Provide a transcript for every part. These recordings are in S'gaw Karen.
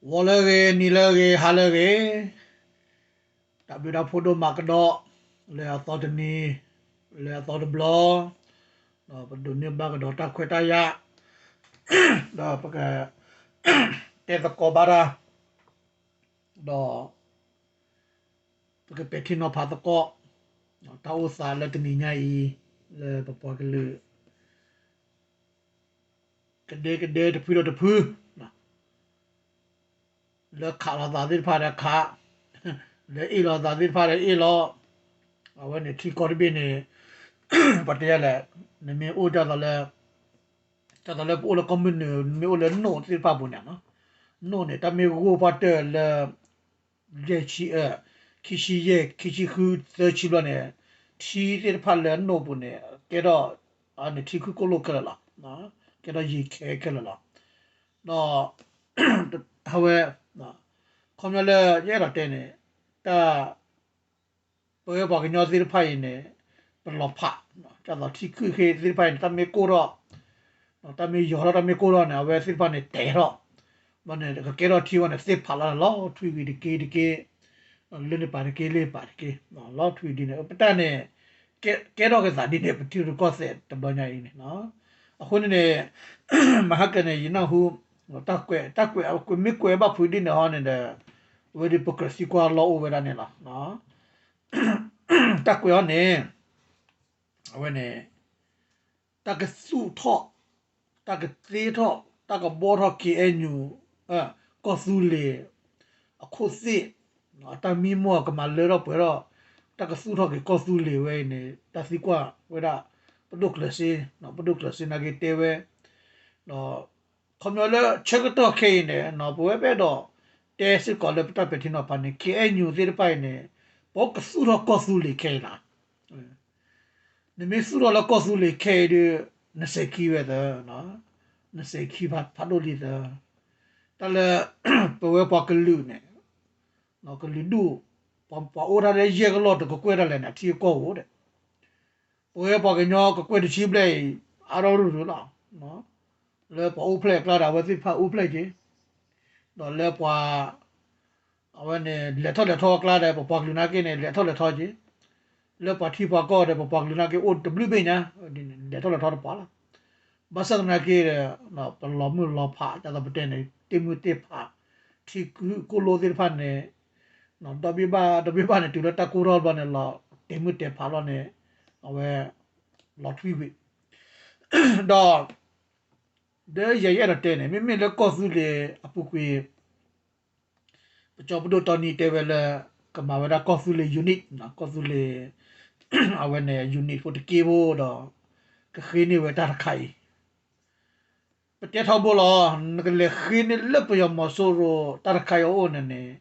ဂီၤလၢအဂ့ၤ, နံၤလၢအဂ့ၤ, ဟါလၢအဂ့ၤ, တၢ်ဘျုးတၢ်ဖှိၣ်ဒိၣ်မးကဒီး, လၢအသီတနံၤ, လၢအသီတဘျီ, ဒီးပဒိးန့ၢ်ဘၣ်ကဒီးတၢ်ခွဲးတၢ်ယာ်, ဒီးပက တဲသကိးဘၣ်တၢ်, ဒီး ပကပဲာ်ထံနီၤဖးသကိး တၢ်အိၣ်သးလၢတနံၤညါအံၤ လၢပပှၤကလုာ် ကဒဲကဒဲတဖုဒီးတဖု, လၢခးလိာ်သးသ့ၣ်တဖၣ်ဒီးခး, လၢအ့ၣ်လိာ်သးသ့ၣ်တဖၣ်ဒီးအ့ၣ်လိာ်, အဝဲန့ၣ်ထံကီၢ်တဘ့ၣ်န့ၣ် ပတဲယၤလဲၣ်, နမ့ၢ်အိၣ်ဒ်သိးလၢ ဒ်သိးလၢပအိၣ်လၢကီၢ်မုၢ်နုာ် နမ့ၢ်အိၣ်လၢနိၣ်သ့ၣ်တဖၣ်ပူၤန့ၣ်, နိၣ်န့ၣ် တၢ်မ့ၢ်ဂိၢ်ပှၢ်တၢၢ်လၢ ယဲၢ်ဆံ, ခံဆံယဲၢ်, ခံဆံဃု, သၢဆံဘျီန့ၣ်, ထံသ့ၣ်တဖၣ်လၢနိၣ်ပူၤန့ၣ် ကဲထီၣ် န့ၣ်ထံခုၣ်ကိၣ်လိၣ်ခဲလၢာ်လီၤ, ကဲထီၣ်ယံၤခဲခဲလၢာ်လီၤ. ဒီး အဝဲ ခီပညီလၢယအဲၣ်ဒိးတဲန့ၣ် တၢ် ပဝဲပှၤကညီသ့ၣ်တဖၣ်အံၤန့ၣ် ပလီၤဖး, ဒ်သိးထံခုၣ်ဃ့သ့ၣ်တဖၣ်အံၤန့ၣ် တၢ်မ့ၢ်ကိၢ်ထီၣ်, တၢ်မ့ၢ်ယီၤထီၣ် တၢ်မ့ၢ်ကိၢ်ထီၣ်န့ၣ် အဝဲသ့ၣ်တဖၣ်န့ၣ်တဲာ်ထီၣ်, ဘၣ်န့ၣ် ကကဲထီၣ်ထံဝဲန့ၣ် သ့ၣ်ဖးလီၤန့ၣ် လီၤထွံဝံၤတက့ၢ်တက့ၢ်, လၢန့ၣ်ပာ်တက့ၢ် လၢပာ်တက့ၢ်, လီၤထွံဒ်န့ၣ် ပတၢ်န့ၣ် ကဲထီၣ်က့ၤသးဒ်န့ၣ် ပထံရူၢ်ကီၢ်သဲးတဘျီညါအံၤန့ၣ်, အဃိန့ၣ်န့ၣ် မဟါကန့ၣ် ယနၢ်ဟူ တၢ်ကွဲး တၢ်ကွဲး ကွဲးမ့ၢ်ကွဲးဘၣ်ဖုးဒ်န့ၣ်ဟီန့ၣ်ဒီး အဝဲဒ်ပကြၢးသံကွၢ်လီၢ်အိၣ်ဝဲဒၣ်န့ၣ်လီၤ. တၢ်ကွဲးအီၤန့ၣ် အဝဲန့ၣ် တၢ်ကသူၣ်ထီၣ် တၢ်ကသ့ထီၣ် တၢ်ကဘှီထီၣ် ခ့ၣ်အဲၣ်ယူၣ် ကီၢ်သူလ့ၤ အခိၣ်သ့ၣ် အတၢ်မံမီၢ်ကမၤလၢထီၣ်ပှဲၤထီၣ် တၢ်ကသူၣ်ထီၣ်က့ၤကီၢ်သူလ့ၤဝဲအံၤန့ၣ် တၢ်သံကွၢ်ဝဲဒၣ် ပဒိၣ်ကျၢၤစ့ ပဒိၣ်ကျၢၤစ့နာ်က့တဲဝဲ ဒီး ခီပညီလၢဆၢကတီၢ်ခဲအံၤန့ၣ် ပဝဲပအဲၣ်ဒိးတဲစ့ၢ်ကီးလၢပတၢ်ပဲာ်ထံနီၤဖးန့ၣ် ခ့ၣ်အဲၣ်ယူၣ်သ့ၣ်တဖၣ်အံၤန့ၣ် ပကသူၣ်ထီၣ်ကီၢ်သူလ့ၤခဲအံၤလီၤ. နမ့ၢ်သူၣ်ထီၣ်လၢကီၢ်သူလ့ၤခဲအံၤဒီး နစဲးခံဝဲသၢ, နစဲးခံဖးဒိၣ်လံသၢ, တၢ်လၢ ပဝဲပှၤကလုာ်န့ၣ် ကလုာ်ဒူၣ် ပှၤအိၣ်တၢ်လၢယဲၢ်ကလီၢ်တကကွဲၢ်တၢ်လဲၣ်န့ၣ် အထံအကီၢ်အိၣ်ဒီး ပဝဲပှၤကညီကကွဲၢ်တဆံဘျဲၣ်အံၤ အါထီၣ်ရူၤရူၤလီၤ. လၢပှၤအိၣ်ဖျဲၣ်အကျါဒီး အဝဲသ့ၣ်တဖၣ်အိၣ်ဖျဲၣ်က့ၤ, ဒီးလၢပှၤ အဝဲန့ၣ် လဲၤထီၣ်လဲၤထီအကျါဒီး ပပှၤကလုာ်နာ်က့န့ၣ် လဲၤထီၣ်လဲၤထီက့ၤ, လၢပှၤထံပှၤကီၢ်ဒီး ပပှၤကလုာ်နာ်က့အိၣ်တဘျုးဘ့ၣ်ညါ, လဲၤထီၣ်လဲၤထီတပှၤလီၤ. ဘၣ်ဆၣ်သနာ်က့ဒီး ပလီၤမုၢ်လီၤဖး ဒ်သိးပတဲန့ၣ် တ့ၢ်မုၢ်တ့ၢ်ဖး ထံခုၣ်ကိၣ်လိၣ်သ့ၣ်တဖၣ်န့ၣ် ဒီဘ့ၣ်ဘၣ် ဒီဘ့ၣ်ဘၣ်န့ၣ် တုၤလၢတၢ်ကိၢ်ထီၣ်ဘျီန့ၣ် လီၤတဲာ်မုၢ်တဲာ်ဖးလီၤန့ၣ် အဝဲ လီၤထွံကွံာ် ဒီး ဒီးယဲယအဲၣ်ဒိးတဲန့ၣ် မ့မ့ၢ်လၢကီၢ်သူလ့ၤအပူၤကွံာ် ပကၠီပဒိၣ်တီနံတဲဝဲလၢ ကမၤဝဲဒၣ်ကီၢ်သူလ့ၤ unit ကီၢ်သူလ့ၤ အဝဲန့ၣ် unit ဖိတက့ဖိဒီး ကဃ့န့ၢ်ဝဲတၢ်တခါအံၤ ပတဲထီဘိလီၤ. နကလဲၤဃ့န့ၢ်လၢပယီၤမီၤစိရိၤတၢ်တခါအံၤအအိၣ်န့ၣ်န့ၣ်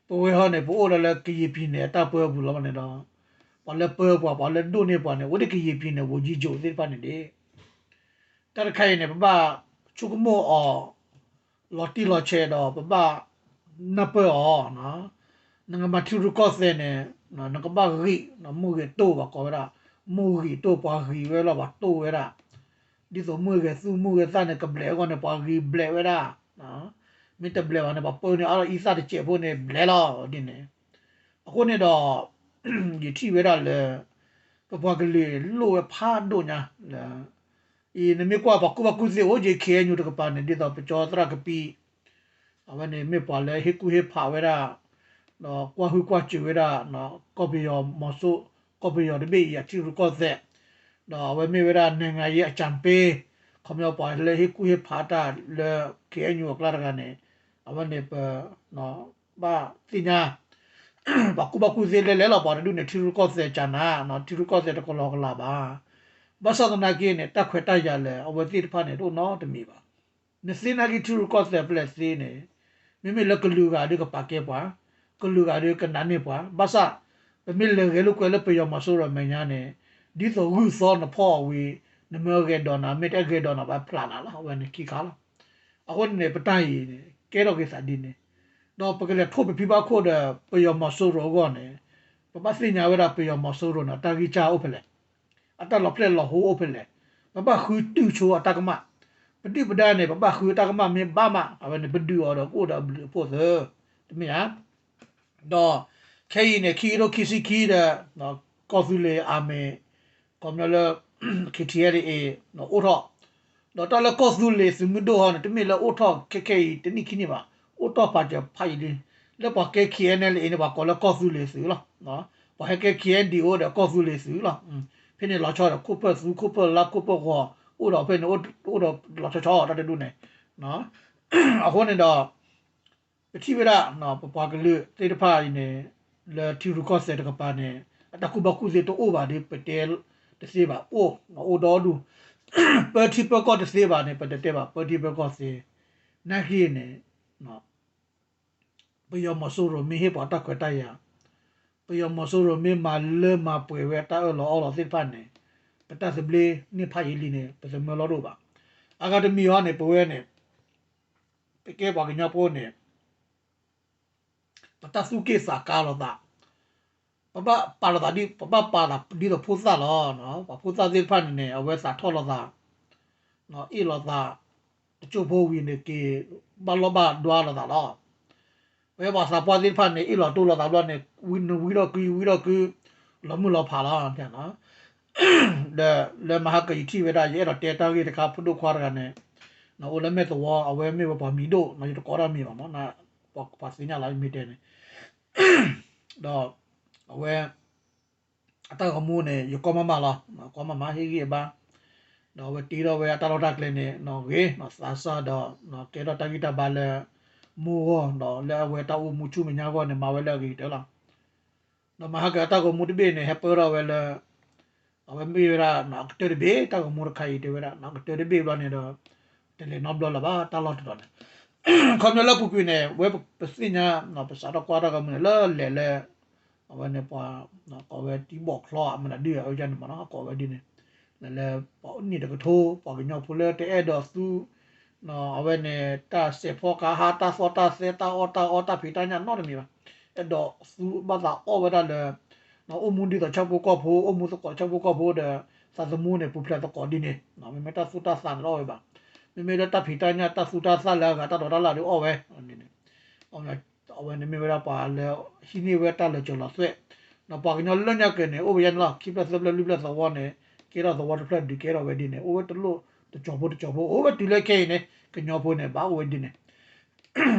ပဝဲဟီန့ၣ် ပအိၣ်ဒၣ်လၢကယံာ်ပံၤန့ၣ် အတၢ်ပၢပူၤလီၤန့ၣ်ဒီး ပှၤလၢပၢပှၤ ပှၤလၢဒိၣ်န့ၢ်ပှၤန့ၣ် အိၣ်ဒၣ်ကယံာ်ပံၤန့ၣ် ဝိုင်းကြီးချုပ်သ့ၣ်တဖၣ်န့ၣ်ဒၣ် တၢ်တခါအံၤန့ၣ် ပဘၣ်ဆိကမိၣ်အီၤ လီၤတံၢ်လီၤဆဲးဒီး ပဘၣ်နၢ်ပၢၢ်အီၤ နကမၤထံရူၢ်ကီၢ်သဲးန့ၣ် နကဘၣ်ဂံၢ် မုၢ်ဂံၢ်တိၢ်ဘၣ်ကိးဝဲဒၣ် မုၢ်ဂံၢ်တိၢ် ပှၤဂံၢ်ဝဲလီၤ ပှၤတိၢ်ဝဲဒၣ် ဒ်သိးမုၢ်ဂဲၤသူၣ်မုၢ်ဂဲၤသၣ်န့ၣ် ကဘျဲးအဂီၢ်န့ၣ် ပှၤဂံၢ်ဘျဲးဝဲဒၣ် မ့ၢ်တဘျဲးဘၣ်န့ၣ် ပှၤပၢန့ၢ်အါထီၣ်အံသၣ်တစဲးဖိန့ၣ် ဘျဲးလီၤဒ်န့ၣ် အဃိန့ၣ်ဒီး ယထံၣ်ဝဲဒၣ်လၢ ပပှၤကလုာ်လိၣ်ဝဲဖးဒိၣ်ညါလၢ အံၤနမ့ၢ်ကွၢ်ပှၤကူၣ်ဘၣ်ကူၣ်သ့အိၣ်က့ၤ ခ့ၣ်အဲၣ်ယူၣ်တကပၤန့ၣ် ဒ်သိးပကၠီသရၣ်ကပံး အဝဲန့ၣ်မ့ၢ်ပှၤလၢဟ့ၣ်ကူၣ်ဟ့ၣ်ဖးဝဲဒၣ် ဒီးကွၢ်ဟုၣ်ကွၢ်စၢၤဝဲဒၣ် ကီၢ်ပယီၤမီၤစိ ကီၢ်ပယီၤတဘ့ၣ်အံၤအထံရူၢ်ကီၢ်သဲး ဒီးအဝဲမ့ၢ်ဝဲဒၣ် နိုင်ငံရေးအကြံပေး ခီပညီပှၤလၢဟ့ၣ်ကူၣ်ဟ့ၣ်ဖးတၢ်လၢ ခ့ၣ်အဲၣ်ယူၣ်အကျါတဂၤန့ၣ် အဝဲန့ၣ်ပ ဘၣ်သ့ၣ်ညါ ပှၤကူၣ်ဘၣ်ကူၣ်သ့လဲၤလဲၤလီၤ ပှၤတဒူၣ်န့ၣ် ထံရူၢ်ကီၢ်သဲးကနၤ ထံရူၢ်ကီၢ်သဲးတကလီကလးဘၣ်. ဘၣ်ဆၣ်သနာ်က့န့ၣ် တၢ်ခွဲးတၢ်ယာ်လၢအဝဲသ့ၣ်တဖၣ်န့ၣ် တအိၣ်နီတမံၤဘၣ်. နသ့နာ်က့ထံရူၢ်ကီၢ်သဲးဖဲလဲၣ်သ့န့ၣ် မ့မ့ၢ်လၢကလုာ်ဂၤဒုးကပာ်ကဲပှၤ, ကလုာ်ဂၤဒုးကနာ်န့ၢ်ပှၤ, ဘၣ်ဆၣ် ပမ့ၢ်လဲၤဂဲၤလိာ်ကွဲလၢပယီၤမီၤစိရိၤမဲာ်ညါန့ၣ် ဒ်သိးဂုၢ်သီနဖီၣ်အီၤဝံၤ နမ့ၢ်ဂဲၤဒိးနၤ မ့ၢ်တဂဲၤဒိးနၤဘၣ်ဖျးနၤလီၤ အဝဲန့ၣ်ခံခါလီၤ. အဃိန့ၣ် ပတၢ်အံၤန့ၣ် ကဲထီၣ်က့ၤသးဒ်န့ၣ် ဒီးပကလဲၤထိၣ်ပဖံဘၣ်ခိၣ်ဒီး ပယီၤမီၤစိရိၤအဂီၢ်န့ၣ် ပဘၣ်သ့ၣ်ညါဝဲဒၣ်ပယီၤမီၤစိရိၤန့ၣ် အတၢ်ဂံၢ်စၢ်အိၣ်ဖဲလဲၣ်, အတၢ်လီၤဖျဲၣ်လီၤဟိအိၣ်ဖဲလဲၣ်, ပဘၣ်ဃုတုာ်ဆိအတၢ်ကမၣ်, ပဒုၣ်ပဒါန့ၣ် ပဘၣ်ဃုတၢ်ကမၣ်မ့ၢ်ဘၣ်မး အဝဲန့ၣ် ပဒုးအီၤဒီးကအိၣ်ဒီးအဘျုးအဖှိၣ်သၢ, တမ့ၢ်ဧါ. ဒီးခဲအံၤန့ၣ် ခံကထိခံဆံခံဒီး ကီၢ်သူလ့ၤအမ့ၢ် ခီပညီလၢ K T L A အိၣ်ထီၣ်, ဒီးတၢ်လၢကီၢ်သူလ့ၤသုးမုၢ်ဒိၣ်ဟီန့ၣ် တမ့ၢ်လၢအိၣ်ထီၣ်ခဲခဲအံၤတနံၣ်ခံနံၣ်ဘၣ်, အိၣ်ထီၣ်ဖးစၢၤဖးယံာ်လံ. လၢပှၤကဲ K N L A န့ၣ် ပှၤကိးလၢကီၢ်သူလ့ၤသုးလီၤ. ပှၤဟဲကဲ K N D O ဒီးကီၢ်သူလ့ၤသုးလီၤ. ဖဲန့ၣ်လီၤဆီဒီး ခိၣ်ဖၢၣ်သူ ခိၣ်ဖၢၣ်လါ ခိၣ်ဖၢၣ်ဂီၤ အိၣ်ဒီးဖဲန့ၣ် အိၣ်ဒီးလီၤဆီဆီတၢ်တဒူၣ်န့ၣ်, အဃိန့ၣ်ဒီး ပထံၣ်ဝဲဒၣ် ပပှၤကလုာ်သ့ၣ်တဖၣ်အံၤန့ၣ် လၢထံရူၢ်ကီၢ်သဲးတကပၤန့ၣ် အတၢ်ကူၣ်ဘၣ်ကူၣ်သ့တအိၣ်ဘၣ်ဒီး ပတဲတသ့ဘၣ် အိၣ် အိၣ်ဒီဒူၣ်, ပၢထံပၢကီၢ်တသ့ဘၣ်န့ၣ် ပတတဲဘၣ် ပၢထံပၢကီၢ်သ့, နာ်က့န့ၣ် ပယီၤမီၤစိရိၤမ့ၢ်ဟ့ၣ်ပှၤတၢ်ခွဲးတၢ်ယာ်, ပယီၤမီၤစိရိၤမ့ၢ်မၤလၢမၤပှဲၤဝဲတၢ်အၢၣ်လီၤအီလီၤသ့ၣ်တဖၣ်န့ၣ် ပတၢ်သဘျ့န့ၢ်ဖးယံာ်လံန့ၣ် ပသမၢလီၢ်တအိၣ်ဘၣ်. အဂၤတမံၤဟီန့ၣ် ပဝဲန့ၣ် ပကဲပှၤကညီဖိန့ၣ် ပတၢ်သူၣ်က့ၣ်သးကါလိာ်သး, ပဘၣ်ပာ်လိာ်သးဒ် ပဘၣ်ပာ်သးဒ်သိးဖိသၣ်လီၤ. ပှၤဖိသၣ်သ့ၣ်တဖၣ်န့ၣ်န့ၣ် အဝဲသးထီၣ်လိာ်သး အ့ၣ်လိာ်သး တစိၢ်ဖိဝံၤန့ၣ်က့ၤ ဘၣ်လီၢ်ဘၣ်ဒွါလိာ်သးလီၤ. ပဝဲပှၤသးပှၢ်သ့ၣ်တဖၣ်န့ၣ် အ့ၣ်လိာ်တိၢ်လိာ်သးဘျီန့ၣ် နဝံထီၣ်ကု ယဝံထီၣ်ကု လီၤမုၢ်လီၤဖးလီၤ. ဒီးလၢမဟါကယထံၣ်ဝဲဒၣ် ယအဲၣ်ဒိးတဲတၢ်ဂ့ၢ်တခါ ဖိဒိၣ်ခွါတဂၤန့ၣ် အိၣ်လၢမဲၢ်သဝီ အဝဲမ့ၢ်ဝဲပှၤမံၤဒိၣ် ယတကိးတၢ်မံၤဘၣ်မး ပှၤသ့ၣ်ညါလီၤ ယမ့ၢ်တဲန့ၣ် ဒီးအဝဲ အတၢ်ဂီၤမူန့ၣ် ယကွၢ်မးမးလီၤ. ကွၢ်မးမး ဟ့ၣ်ဂံၢ်အဘါ, ဒီးအဝဲတ့ထီၣ်ဝဲအတၢ်လီၢ်တၢ်ကျဲန့ၣ် ဂ့ၤသးစၢ်ဒီး ကဲထီၣ်တၢ်ဂံၢ်တၢ်ဘါလၢ မိၢ်ဂီၢ် ဒီးလၢအဝဲတၢ်အိၣ်မူဆူမဲာ်ညါအဂီၢ်န့ၣ် မၤဝဲလၢအဂ့ၤကတၢၢ်လီၤ. ဒီးမဟါကအတၢ်ဂီၤမူတဘ့ၣ်န့ၣ် ဟဲပၢထီၣ်ဝဲလၢ အဝဲမ့ၢ်ဝဲဒၣ် ကတၢၢ်တဘ့ၣ် တၢ်ဂီၤမူတခါအံၤတဲဝဲဒၣ် ကတၢၢ်တဘ့ၣ်ဘျီန့ၣ်ဒီး တလဲၤနီတဘျီလၢၤဘၣ် တၢ်လီၢ်တတီၤန့ၣ် ခီပညီလၢပူၤကွံာ်န့ၣ် ဝဲပသ့ၣ်ညါ ပစးထီၣ်ကွၢ်တၢ်ဂီၤမူန့ၣ် လၢလဲၤလၢ အဝဲန့ၣ်ပှၤ ကိးဝဲတံဘီၣ်ချီအမနုၤဒုအဝဲန့ၣ်မးနီၤ ကိးဝဲဒ်န့ၣ် လၢလၢ ပှၤအိၣ်နံၣ်တကထိ ပှၤကညီဖိလၢတအဲၣ်ဒိးသူ အဝဲန့ၣ် တၢ်စဲးဖီကဟါ တၢ်သီၣ်တၢ်သဲ တၢ်အီၣ်တၢ်အီ တၢ်ဖံးတၢ်ညၣ်နီတမံၤဘၣ်. အဲၣ်ဒိးသူဘၣ်သးအီၣ်ဝဲဒၣ်လၢ အိၣ်မူဒ်သိးဆၣ်ဖိကီၢ်ဖိ အိၣ်မူသကိးဆၣ်ဖိကီၢ်ဖိဒီး သးသမူန့ၣ် ပူၤဖျဲးသကိးဒ်န့ၣ် မ့မ့ၢ်တၢ်သူၣ်တၢ်သးန့ၣ်တအီၣ်ဝဲဘၣ်. မ့မ့ၢ်လၢတၢ်ဖံးတၢ်ညၣ် တၢ်သူတၢ်သၣ်လၢအဂၤ တၢ်ဒိးတၢ်လၣ်ဒုးအီၣ်ဝဲ အဝဲန့ၣ်မ့ၢ်ဝဲဒၣ်ပှၤလၢ ဟံးန့ၢ်ဝဲတၢ်လၢာ်စၢၤလီၤသွဲၣ်, ဒီးပှၤကညီလၢညါက့ၤန့ၣ် အိၣ်ဝဲယဲန့ၣ်လီၤ. ခံဖျၢၣ်သၢဖျၢၣ်လွံၢ်ဖျၢၣ်သဝီန့ၣ် ကဲထီၣ်သဝီတဖျၢၣ်ဒုးကဲထီၣ်ဝဲဒ်န့ၣ် အိၣ်ဝဲတလိၣ်တကၠီၤဖိတကၠီၤဖိ အိၣ်ဝဲတုၤလၢခဲအံၤန့ၣ် ကညီဖိန့ၣ် ဘၣ်အိၣ်ဝဲဒ်န့ၣ်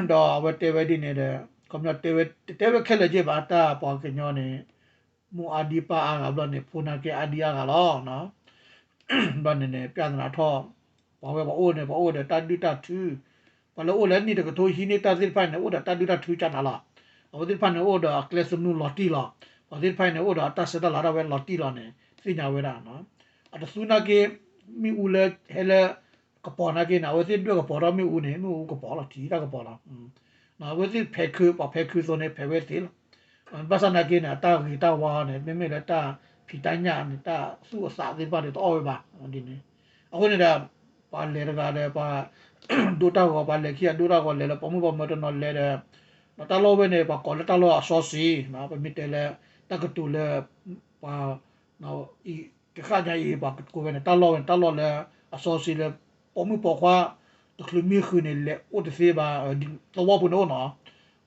ဒီးအဝဲတဲဝဲဒ်န့ၣ်ဒီး ခီပညီတဲဝဲ တတဲဝဲခဲလၢာ်က့ဘၣ် တၢ်ပှၤကညီန့ၣ် မိၢ်အါဒံပၢ်အါဂၤဘျီန့ၣ် ဖိနာ်က့အါဒံအါဂၤလီၤ. ဘျီန့ၣ်န့ၣ် ပျၢ်သနာ်ထီၣ် ပှၤဝဲပှၤအိၣ်န့ၣ် ပှၤအိၣ်ဒီးတၢ်ဒုၣ်တၢ်ထု, ပှၤလၢအိၣ်လၢနံၣ်တကထိဟံးန့ၢ်တၢ်သ့ၣ်တဖၣ်န့ၣ် အိၣ်ဒီးတၢ်ဒုၣ်တၢ်ထုကနၤလီၤ. အဝဲသ့ၣ်တဖၣ်န့ၣ် အိၣ်ဒီးအကျဲသနူလီၤတံၢ်လီၤ. ပှၤသ့ၣ်တဖၣ်န့ၣ် အိၣ်ဒီးအတၢ်ဆဲးတၢ်လၤဒၣ်ဝဲလီၤတံၢ်လီၤန့ၣ် သ့ၣ်ညါဝဲဒၣ် အတသူနာ်က့ မ့ၣ်အူလၢဟဲလၢ ကပီၤနာ်က့န့ၣ် အဝဲသ့ၣ်ဒွဲၣ်ကပီၤထီၣ်မ့ၣ်အူန့ၣ် မ့ၣ်အူကပီၤလီၤ ထံတၢ်ကပီၤလီၤ. အဝဲသ့ၣ်ဖဲးခု ပှၤဖဲးခုသိးန့ၣ် ဖဲးဝဲသ့လီၤ. ဘၣ်ဆၣ်နာ်က့န့ၣ် အတၢ်ဂ့ၤတၢ်ဝါန့ၣ် မ့မ့ၢ်လၢတၢ်ဖံးတၢ်ညၣ်န့ၣ် တၢ်သူၣ်အသးသ့ၣ်တဖၣ်န့ၣ် တအီၣ်ဝဲဘၣ်ဒ်န့ၣ်. အဃိန့ၣ်ဒီး ပှၤလဲၤတဂၤဒီး ပှၤ ဒိတၢ်ဂီၤ ပှၤလဲၤခံဂၤဒိတၢ်ဂီၤ လဲၤလၢပိာ်မုၣ်ပိာ်မၢၤတနီၤလဲၤဒီး တၢ်လီၢ်ဝဲန့ၣ် ပှၤကိးလၢတၢ်လီၢ်အစီဆှံ ပမ့ၢ်တဲလၢ တၢ်ကတိၤလၢ ပှၤ ကဃၣ်ညါအံၤ ပှၤကကိးဝဲန့ၣ် တၢ်လီၢ်ဝဲန့ၣ် တၢ်လီၢ်လၢအစီဆှံလၢ ပိာ်မုၣ်ပိာ်ခွါ တချုးမံဃုာ်န့ၣ် လဲၤအိၣ်တသ့ဘၣ် သဝီပူၤန့ၣ်အိၣ်နီၤ.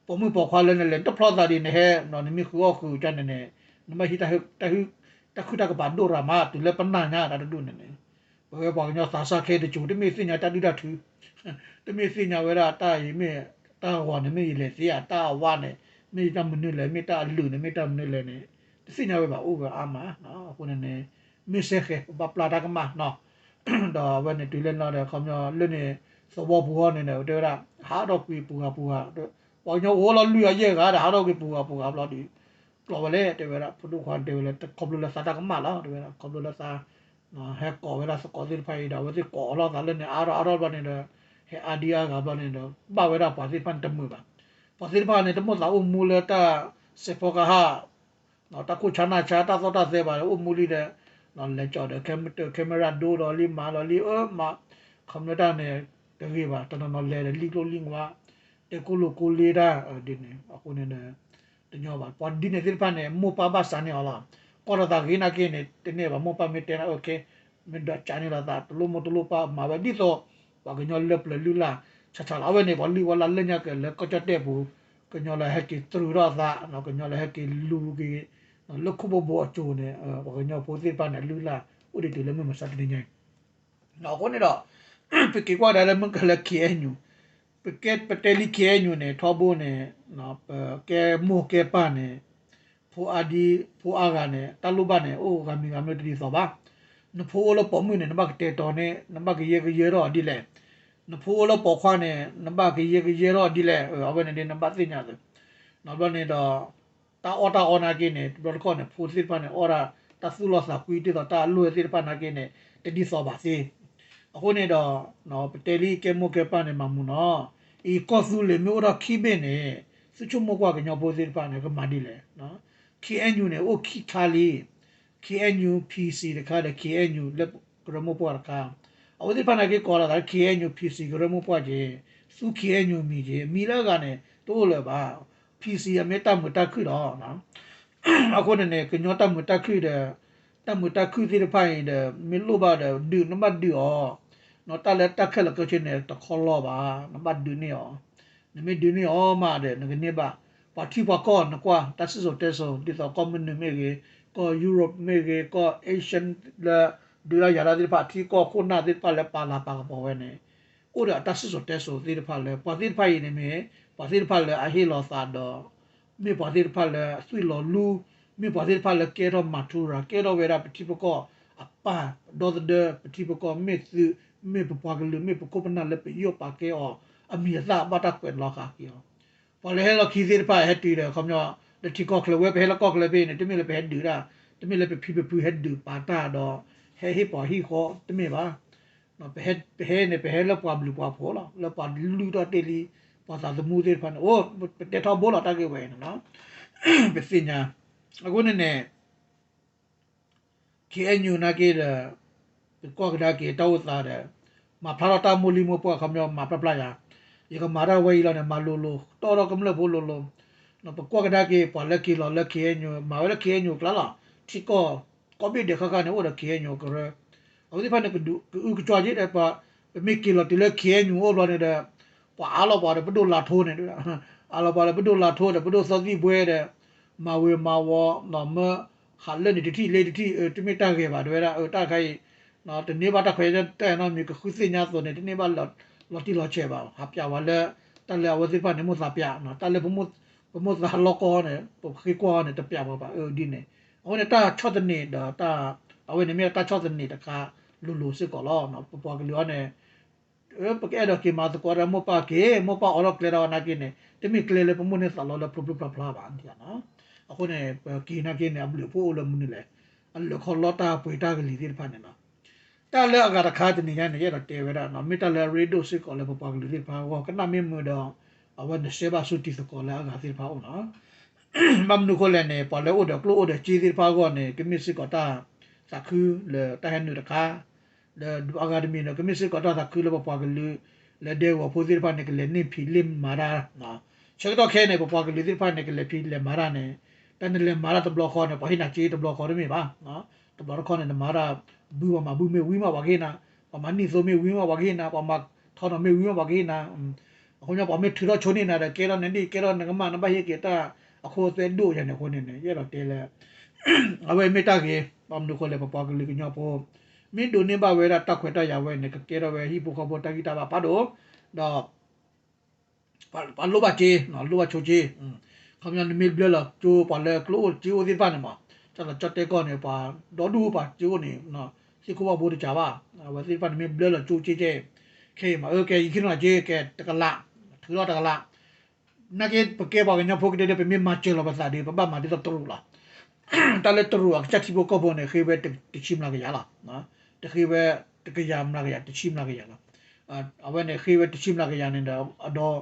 ပိာ်မုၣ်ပိာ်ခွါလၢနလဲၤတဖျီသးဒ်နဟဲ နမံဃုာ်အီၣ်ဃုာ်ကန့ၣ်န့ၣ် နဘၣ်ဟံး တၢ်ခုၣ်တၢ်ကပၤဒိၣ်ရၤမး တုၤလၢပနၢ်ညါတၢ်တဒူၣ်န့ၣ်န့ၣ် ပဝဲပှၤကညီသးစၢ်ခဲအံၤတစိၤ တမ့ၢ်သ့ၣ်ညါတၢ်ဒုၣ်တၢ်ထု တမ့ၢ်သ့ၣ်ညါဝဲဒၣ်တၢ်အံၤမ့ၢ် တၢ်ဂီၤန့ၣ်မ့ၢ်ယလဲၤသ့ဧါ တၢ်အဝါန့ၣ် မ့ၢ်တၢ်မနုၤလဲၣ် မ့ၢ်တၢ်အလုၢ်န့ၣ် မ့ၢ်တၢ်မနုၤလဲၣ်န့ၣ် တသ့ၣ်ညါဝဲဘၣ် အိၣ်ဝဲအါမး. အဃိန့ၣ်န့ၣ် မ့ၢ်စဲဃဲၤ ပဘၣ်ပျၢ်တၢ်ကမၣ်နီၤ. ဒီးအဝဲန့ၣ်တုၤလၢနီၤဒီး ခီပညီလၢန့ၣ် သဝီပူၤဟီန့ၣ်န့ၣ် တဲဝဲဒၣ် ဟးထီၣ်ကွံာ်ပူၤဂၤပူၤဂၤ ပှၤကညီအိၣ်လီၤလွံၢ်ဂၤယဲၢ်ဂၤဒီး ဟးထီၣ်ကွံာ်ပူၤဂၤပူၤဂၤဘျီဒီး ပျီဝဲလဲၣ် တဲဝဲဒၣ် ဖိဒိၣ်ခွါတဲဝဲလၢ ခီဖျိလၢသးတၢ်ကမၣ်လီၤ တဲဝဲဒၣ် ခီဖျိလၢသး ဟဲကိးဝဲဒၣ်သကိးသ့ၣ်တဖၣ်အံၤဒီး အဝဲသ့ၣ်ကိးအလီၢ်သးလၢန့ၣ် အါထီၣ်အါထီၣ်ဘျီန့ၣ်ဒီး ဟဲအါဒံအါဂၤဘျီန့ၣ်ဒီး ဘၣ်ဝဲဒၣ်ပှၤသ့ၣ်တဖၣ်န့ၣ်တမုာ်ဘၣ်. ပှၤသ့ၣ်တဖၣ်န့ၣ် တမိၣ်သးအိၣ်မူလၢတၢ်စဲးဖီကဟၣ် တၢ်ခိၣ်ဆါနၢ်ဆါ တၢ်သီၣ်တၢ်သဲဘၣ် အိၣ်မူလံဒီး လဲၤကီးဒီး ခဲမရၣ်ဒိဒီးလံ မၤဒီးလံ အၢ မၤ ခီပညီတၢ်န့ၣ် တဂ့ၤဘၣ် တနီၤနီၤလဲၤဒီးလံကျိလံဝါ တဲကိၣ်လိာ်ကိၣ်လ့တၢ်ဒ်န့ၣ် အဃိန့ၣ်ဒီး တညီဘၣ် ပှၤဒ်န့ၣ်သ့ၣ်တဖၣ်န့ၣ် မိၢ်ပၢ်ဘၣ်စးန့ၢ်အီၤလီၤ. ကီၢ်ဒီးသးဂ့ၤနာ်က့န့ၣ် တန့ၢ်ဘၣ် မိၢ်ပၢ်မ့ၢ်တဲနၤ အၢ ခဲ မ့ၢ်ဒီးကးန့ၢ်လီၤသး တလိၣ်မိၢ်တလိၣ်ပၢ်မၤဝဲဒ်သိး ပှၤကညီလၢပျၢၤလုၢ်လၢ် ဆးဆးလီၤ. အဝဲန့ၣ် ပှၤလုၢ်ဝဲလၢလၢညါက့ၤလၢကီၢ်ကၠီၣ်တဲၣ်ပူၤ ကညီလၢဟဲက့ၤတြူးထီၣ်အသး ကညီလၢဟဲက့ၤလူၤက့ၤ လၢခိၣ်ဘိဘိအစိၤန့ၣ် ပှၤကညီဖိသ့ၣ်တဖၣ်န့ၣ် အလုၢ်အလၢ် အိၣ်ဒံးတုၤလၢမုၢ်မဆါတနံၤညါအံၤ အဃိန့ၣ်ဒီး ပက့ၤကွၢ်ကဒါလၢမုၢ်ကလၢ ခ့အဲၣ်ယူၣ် ပကဲပတဲလံ ခ့အဲၣ်ယူၣ်န့ၣ် ထီဘိန့ၣ် ပကဲမိၢ်ကဲပၢ်န့ၣ် ဖိအါဒံ ဖိအါဂၤန့ၣ် တၢ်လိၣ်ဘၣ်န့ၣ် အိၣ်ဂၤမံၤဂၤမံၤတဒ်သိးဘၣ်. နဖိအိၣ်လၢပိာ်မုၣ်န့ၣ် နဘၣ်ကတဲာ်တီၤန့ၢ် နဘၣ်ကယဲၢ်ကယဲၢ်ထီၣ်ဒ်လဲၣ်. နဖိအိၣ်လၢပိာ်ခွါန့ၣ် နဘၣ်ကယဲၢ်ကယဲၢ်ထီၣ်ဒ်လဲၣ်. အဝဲန့ၣ်ဒ်နဘၣ်သ့ၣ်ညါသ့ ဘျီန့ၣ်ဒီး တၢ်အီၣ်တၢ်အီနာ်က့န့ၣ် တဘျီတခီၣ်န့ၣ် ဖိသ့ၣ်တဖၣ်န့ၣ် အီၣ်ဒၣ်တၢ်သူၣ်လီသးကွံ ဒ်သိးတၢ်အလိၣ်သ့ၣ်တဖၣ်နာ်က့န့ၣ် တဒ်သိးဘၣ်သ့. အဃိန့ၣ်ဒီး ပတဲလံ ကဲမိၢ်ကဲပၢ်န့ၣ် မၤမူနီၤ. အံၤကီၢ်သူလ့ၤမ့ၢ်အိၣ်ထီၣ်ခံဘ့ၣ်န့ၣ် သုဆိကမိၣ်ကွၢ်ကညီဖိသ့ၣ်တဖၣ်န့ၣ် ကမၤဒ်လဲၣ်. ခ့အဲၣ်ယူၣ်န့ၣ် အိၣ်ခံခါလံ ခ့အဲၣ်ယူၣ် ဖံစံၣ် တခါဒီး ခ့အဲၣ်ယူၣ် လၢကရၢမိၢ်ပှၢ်တခါ အဝဲသ့ၣ်တဖၣ်နာ်က့ကိးလီၤသးလၢ ခ့အဲၣ်ယူၣ် ဖံစံၣ် ကရၢမိၢ်ပှၢ်က့ၤ သူ ခ့အဲၣ်ယူၣ် မံၤက့ၤ မံၤလၢအဂၤန့ၣ် တအိၣ်လၢၤဘၣ်. ဖံစံၣ် အမ့ၢ်တၢ်မုာ်တၢ်ခုၣ်ဒီး အဃိန့ၣ်န့ၣ် ကညီတၢ်မုာ်တၢ်ခုၣ်ဒီး တၢ်မုာ်တၢ်ခုၣ်သ့ၣ်တဖၣ်အံၤဒီး မ့ၢ်လိၣ်ဘၣ်ဒီး ဒုး နဘၣ်ဒုးအီၤ, တၢ်လၢတၢ်ခဲလၢာ်ခဲဆ့န့ၣ် တခီလီၤဘၣ်, နဘၣ်ဒုးန့ၢ်အီၤ, နမ့ၢ်ဒုးန့ၢ်အီၤမးဒီး နကန့ၢ်ဘၣ်, ပှၤထံပှၤကီၢ်နကွၢ် တၢ်စံၣ်စိၤတဲစိၤ ဒ်သိးကီၢ်မနုၤမ့ၢ်ဂ့ၤ, ကီၢ် Europe မ့ၢ်ဂ့ၤ, ကီၢ် Asian လၢ ဒုးတၢ်ယၤတၢ်သ့ၣ်တဖၣ် ထံကီၢ်ခိၣ်နၢ်သ့ၣ်တဖၣ်လၢပာ်လၤပာ်ကပီၤဝဲန့ၣ် အိၣ်ဒီးအတၢ်စံၣ်စိၤတဲစိၤသ့ၣ်တဖၣ်လၢ ပှၤသ့ၣ်တဖၣ်အံၤန့ၣ်မ့ၢ် ပှၤသ့ၣ်တဖၣ်လၢအဟ့ၣ်လီၤသးဒီး မ့ၢ်ပှၤသ့ၣ်တဖၣ်လၢအသွံၣ်လီၤလူ, မ့ၢ်ပှၤသ့ၣ်တဖၣ်လၢကဲထီၣ်မၤထူရၤ ကဲထီၣ်ဝဲဒၣ်ပထံပကီၢ်အပၢ်ဒီသဒၢ ပထံပကီၢ်မ့ၢ်သုး မ့ၢ်ပပှၤကလုာ် မ့ၢ်ပခိၣ်ပနၢ်လၢပယီၣ်ပာ်ကဲအီၤ အမံၤအသၣ်ဘၣ်တၢ်ကွဲးလီၤဃာ်က့ၤအီၤ, ပှၤလၢဟဲလီၤခံသ့ၣ်တဖၣ်ဟဲတုၤဒီး ခီပညီ လၢထံကီၢ်ချၢဝဲ ပဟဲလၢကီၢ်ချၢဖဲအံၤန့ၣ် တမ့ၢ်လၢပဟဲဒုးတၢ်, တမ့ၢ်လၢပဖံပဖုဟဲဒုးပာ်တၢ်ဒီး ဟဲဟ့ၣ်ပှၤဟံၣ်ဃီ တမ့ၢ်ဘၣ်. ပဟဲန့ၣ် ပဟဲလၢပှၤဘျုးပှၤဖှိၣ်လီၤ, လၢပှၤလုၢ်ထီၣ်တ့ၢ်လံ ပှၤသးသမူသ့ၣ်တဖၣ်န့ၣ် အိၣ် ပတဲထီဘိလီၤတၢ်ဂ့ၢ်ဝဲန့ၣ်လီၤ. ပသ့ၣ်ညါ, အဃိန့ၣ်န့ၣ် ခ့အဲၣ်ယူၣ် နာ်က့ဒီး ပကွၢ်ကဒါက့ၤတၢ်အိၣ်သးဒီး မၤဖျါထီၣ်တၢ်မိၢ်လံမိၢ်ပှၢ် ခီပညီမၤဖျါဖျါယၤ, ယကမၤတၢ်ဝဲအံၤလီၤန့ၣ် မၤလိၤလိၤ တီထီၣ်ကမျၢၢ်ဖိလိၤလိၤ, ပကွၢ်ကဒါက့ၤ ပှၤလၢက့ၤလီၤလၢ ခ့အဲၣ်ယူၣ် မၤဝဲလၢ ခ့အဲၣ်ယူၣ် အကျါလီၤ, ထံကီၢ် ကိးဘ့ၣ်ဒဲးဃၣ်ဃၣ်န့ၣ် အိၣ်ဒီး ခ့အဲၣ်ယူၣ် ကရၢ အဝဲသ့ၣ်တဖၣ်န့ၣ် ကအုကကွၢ်က့ၤဒီး ပမ့ၢ်က့ၤလီၤတုၤလၢ ခ့အဲၣ်ယူၣ် အိၣ်ဘျီန့ၣ်ဒီး ပှၤအါလီၤပှၤဒီး ပဒိၣ်လၤထိန့ၣ်, အါလီၤပှၤဒီး ပဒိၣ်လၤထိဒီး ပဒိၣ်သီသံၣ်ဘှဲဒီး မၤဝ့ၤမၤဝီၤ နီၢ်မၢ ဟးလၢန့ၣ်တထံၣ်လ့တထံၣ် တမ့ၢ်တၢ်ဂ့ၤဘၣ် တဲဝဲဒၣ် တၢ်တခါအံၤ တန့ၢ်ဘၣ်တၢ်ခွဲးတၢ်ယာ်နီတမံၤ ကဃုသ့ၣ်ညါအသိးန့ၣ် တန့ၢ်ဘၣ်လီၤတံၢ်လီၤဆဲးဘၣ် ဟးပျးဝဲလၢ တၢ်လၢအဝဲသ့ၣ်တဖၣ်န့ၣ် မိၣ်သးပျး တၢ်လၢ ပမိၣ်သးလီၢ်ကီၢ်န့ၣ် ပဃ့ကွၢ်အီၤန့ၣ် တပျးပှၤဘၣ်အဒ်န့ၣ်, အဃိန့ၣ် တၢ်ဆီၣ်သနံးဒီး အဝဲန့ၣ်မ့ၢ်တၢ်ဆီၣ်သနံးတခါလိၤလိၤစ့ၢ်ကီးလီၤ. ပပှၤကလုာ်အံၤန့ၣ် ပကအဲၣ်ဒိးက့ၤမၤသကိးတၢ်မိၢ်ပၢ်က့ၤ မိၢ်ပၢ်အိးထီၣ်ကျဲဒီးနာ်က့န့ၣ် တမ့ၢ်ကျဲလၢပမိၣ်န့ၢ်သးလီလၢဖျိဖျိဖျါဖျါဘၣ်. အဃိန့ၣ် ပက့ၤနာ်က့န့ၣ် အဘျုးအဖှိၣ်အိၣ်လၢမနုၤလဲၣ်, အလၢာ်ခီလီတၢ်ပှ့ၤတၢ်ကလံၤသ့ၣ်တဖၣ်န့ၣ်လီၤ. တၢ်လၢအဂၤတခါတနံၤညါန့ၣ် ယအဲၣ်ဒိးတဲဝဲဒၣ် မ့ၢ်တၢ်လၢအရ့ဒိၣ်စ့ၢ်ကီးလၢပပှၤကလုာ်သ့ၣ်တဖၣ်အဂီၢ် ကနၣ်မ့ၢ်မုာ်ဒီး အဝဲန့ၣ်စဲးဘၣ်ဆူတံၤသကိးလၢအဂၤသ့ၣ်တဖၣ်အအိၣ်နီၤ. ဘၣ်မနုၤအဃိလဲၣ်န့ၣ် ပှၤလၢအိၣ်ဒီးကျိၣ်အိၣ်ဒီးစ့သ့ၣ်တဖၣ်အဂီၢ်န့ၣ် ကမ့ၢ်စ့ၢ်ကီးတၢ်သးခုလၢတၢ်ဟဲနုာ်တခါ, ဒီးအဂၤတမံၤန့ၣ် ကမ့ၢ်စ့ၢ်ကီးတၢ်သးခုလၢပပှၤကလုာ် လၢဒဲကဝီၤဖိသ့ၣ်တဖၣ်န့ၣ် ကလဲၤန့ၢ်ဖံးလဲၤမၤတၢ် ဆၢကတီၢ်ခဲအံၤန့ၣ် ပပှၤကလုာ်သ့ၣ်တဖၣ်န့ၣ် ကလဲၤဖံးလဲၤမၤတၢ်န့ၣ် တၢ်နလဲၤမၤတၢ်တဘျီဃီန့ၣ် ပှၤဟ့ၣ်နၤစ့တဘျီဃီတမ့ၢ်ဘၣ်. တဘျီတခီန့ၣ် နမၤတၢ် ဘုပှၤမၤဘုမ့ၢ်ဝံၤမးပှၤကဟ့ၣ်နၤ, ပှၤမၤနံၣ်သိမ့ၢ်ဝံၤမးပှၤကဟ့ၣ်နၤ, ပှၤမၤထီနီၤမ့ၢ်ဝံၤမးပှၤကဟ့ၣ်နၤ. အဃိပှၤမ့ၢ်ထုးထီၣ်ဆိန့ၢ်နၤဒီး ကဲထီၣ်နဒံၣ် ကဲထီၣ်နကမၢ် နဘၣ်ဟ့ၣ်က့ၤတၢ်အခိအသွဲဒိၣ်ယၤန့ၣ်အဃိန့ၣ်န့ၣ် ယအဲၣ်ဒိးတဲလၢ အဝဲမ့ၢ်တၢ်ဂ့ၤ, ဘၣ်မနုၤအဃိလဲၣ် ပပှၤကလုာ်ကညီဖိ မ့ၢ်ဒိးန့ၢ်ဘၣ်ဝဲဒၣ်တၢ်ခွဲးတၢ်ယာ်ဝဲန့ၣ် ကကဲထီၣ်ဝဲဟံၣ်ဖိဃီဖိတၢ်ဂံၢ်တၢ်ဘါဖးဒိၣ်, ဒီး ပှၤလိၣ်ဘၣ်စ့, လိၣ်ဘၣ်ဆိစ့, ခီပညီနမ့ၢ်ဘျၢလီၤကၠိပှၤလၢကျိၣ်အိၣ်စ့အိၣ်သ့ၣ်တဖၣ်န့ၣ်မး, တၢ်လီၤကၠီၣ်တဲၣ်ကီၢ်န့ၣ် ပှၤဒီဒူၣ်ပှၤစ့အိၣ်န့ၣ် သ့ၣ်ခိၣ်ဘၣ်ဘိတကးဘၣ်, အဝဲသ့ၣ်တဖၣ်န့ၣ်မ့ၢ်ဘျၢလီၤကၠိစ့ကဲ, ခဲအံၤမး အၢ ကဲ ယဟံၣ်နီၤစ့ ကဲတကလး, ထုးထီၣ်တကလး နာ်က့ပကဲပှၤကညီဖိကဒဲဒဲ ပမ့ၢ်မၤစၢၤလီၤပသးဒီး ပဘၣ်မၤဒ်သိးတရူးလီၤ. တၢ်လၢတရူးအကစၢ်ထံဖိကီၢ်ဖိန့ၣ် ဃ့ဝဲတဆံမျးကယၤလီၤ. တဃ့ဝဲတကယၤမျးကယၤ တဆံမျးကယၤလီၤ. အဝဲန့ၣ်ဃ့ဝဲတဆံမျးကယၤန့ၣ်ဒီး အဒီး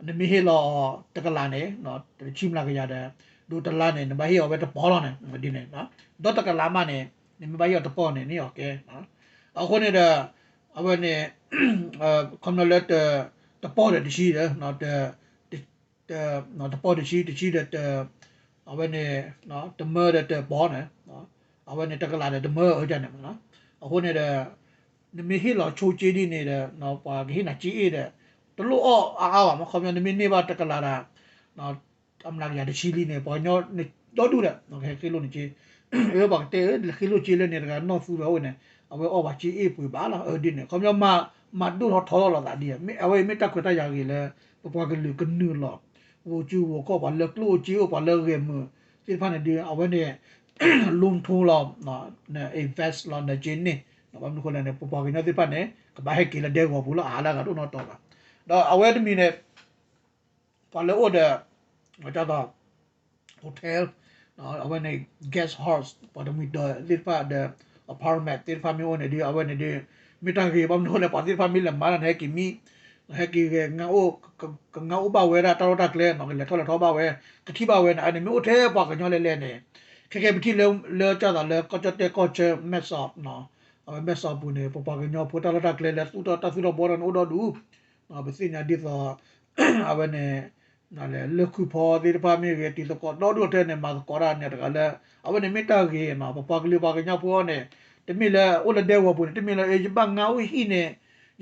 နမ့ၢ်ဟ့ၣ်လီၤအီၤတကလးန့ၣ် တဆံမျးကယၤဒီး ဒိးတလါန့ၣ် နဘၣ်ဟ့ၣ်အီၤဝဲတပီၤလီၤန့ၣ် ဒ်န့ၣ် ဒီးတကလးမးန့ၣ် နမ့ၢ်ဘၣ်ဟ့ၣ်အီၤတပီၤန့ၣ် န့ၢ်အီၤကဲ အဃိန့ၣ်ဒီး အဝဲန့ၣ် ခီပညီလၢ တပီၢ်ဒီးတဆံဒီး တပီၢ်တဆံ တဆံဒီး အဝဲန့ၣ် တမၢဒီးတပီၢ်န့ၣ် အဝဲန့ၣ်တကလးဒီးတမၢအၢဒ်န့ၣ်မး, အဃိန့ၣ်ဒီး နမ့ၢ်ဟ့ၣ်လီၤဆိက့ဒ်န့ၣ်ဒီး ပှၤကဟ့ၣ်နၤက့အ့ၣ်ဒီး တလိၣ်အီၣ်အါအါဘၣ် မ့ၢ်ခီပညီ နမ့ၢ်န့ၢ်ဘၣ်တကလးဒီး အမျးကယၤတဆံလံန့ၣ် ပှၤကညီန့ၣ်ဒီဒူၣ်ဒီး ကဟဲဃ့လိၢ်နက့ အပှၤကတဲ လဲၤဃ့လိၢ်က့လၢန့ၣ်တဂၤနီၢ်သူဝဲအိၣ်န့ၣ် အဝဲအီၣ်ပှၤက့အ့ၣ်ပှ့ၤဘၣ်လီၤ ဒ်န့ၣ် ခီပညီ မၤဒိၣ်ထီၣ်ထီထီၣ်လိာ်သးဒ် အဝဲအံၤမ့ၢ်တၢ်ခွဲးတၢ်ယာ်ဂ့ၤလၢ ပပှၤကလုာ်ကနုာ်လီၤ ဂိၤကၠူဂိၤခီၣ် ပှၤလၢကျိၣ်အိၣ်က့အိၣ် ပှၤလၢဂဲၤမုာ်သ့ၣ်တဖၣ်န့ၣ်ဒီး အဝဲန့ၣ် လူထူလီၤ န invest လီၤ နက့န့ၢ် ဘၣ်မနုၤဃိလဲၣ်န့ၣ် ပပှၤကညီသ့ၣ်တဖၣ်န့ၣ် ကဘၣ်ဟဲက့ၤလၢဒဲကဝီၤပူၤလီၤ အါလၢအဂၤတအိၣ်နီတီဘၣ် ဒီးအဝဲတမံၤန့ၣ် ပှၤလၢအိၣ်ဒီး ကၢ်သိး hotel အဝဲန့ၣ် guest house ပှၤတမှံၤဒီးသ့ၣ်တဖၣ်ဒီး apartment သ့ၣ်တဖၣ်မ့ၢ်အိၣ်န့ၣ်ဒီး အဝဲန့ၣ်ဒီး မ့ၢ်တၢ်ဂ့ၤ ဘၣ်မနုၤဃိလဲၣ် ပှၤသ့ၣ်တဖၣ်မ့ၢ်လဲၤမၤတၢ်န့ၣ် ဟဲက့ၤမံ ဟဲက့ၤဂဲၤ ကငါအိၣ်ဘၣ်ဝဲဒၣ်တၢ်လီၢ်တၢ်ကျဲ ကလဲၤထီၣ်လဲၤထီဘၣ်ဝဲ ကထံၣ်ဘၣ်ဝဲန့ၣ် အန့ၣ်မ့ၢ်အိၣ်ထဲပှၤကညီလဲၣ်လဲၣ်န့ၣ် ခဲကဲပထံၣ်လၢ လၢကၢ်သိးလၢကီၢ်ကၠီၣ်တဲၣ်ကီၢ်ဆၢ မဲၢ်ဆီး အဝဲမဲၢ်ဆီးပူၤန့ၣ် ပပှၤကညီဖိတၢ်လီၢ်တၢ်ကျဲလၢသူၣ်ထီၣ်တၢ်သူၣ်ထီၣ်ဘှီထီၣ်န့ၣ်အိၣ်ဒီဒူၣ် ပသ့ၣ်ညါဒ်သိး အဝဲန့ၣ် လၢၢ်ခုၣ်ဖီသ့ၣ်တဖၣ်မ့ၢ်ဂ့ၤ တံၤသကိးဒီဒူၣ်ထဲန့ၣ် မၤသကိးတၢ်န့ၣ်တဂၤလၢ အဝဲန့ၣ်မ့ၢ်တၢ်ဂ့ၤနီၤ ပပှၤကလုာ်ပှၤကညီဖိအီၤန့ၣ် တမ့ၢ်လၢအိၣ်လၢဒဲကဝီၤပူၤန့ၣ် တမ့ၢ်လၢ ယဘၣ်ငါအိၣ်ဟံၣ်န့ၣ်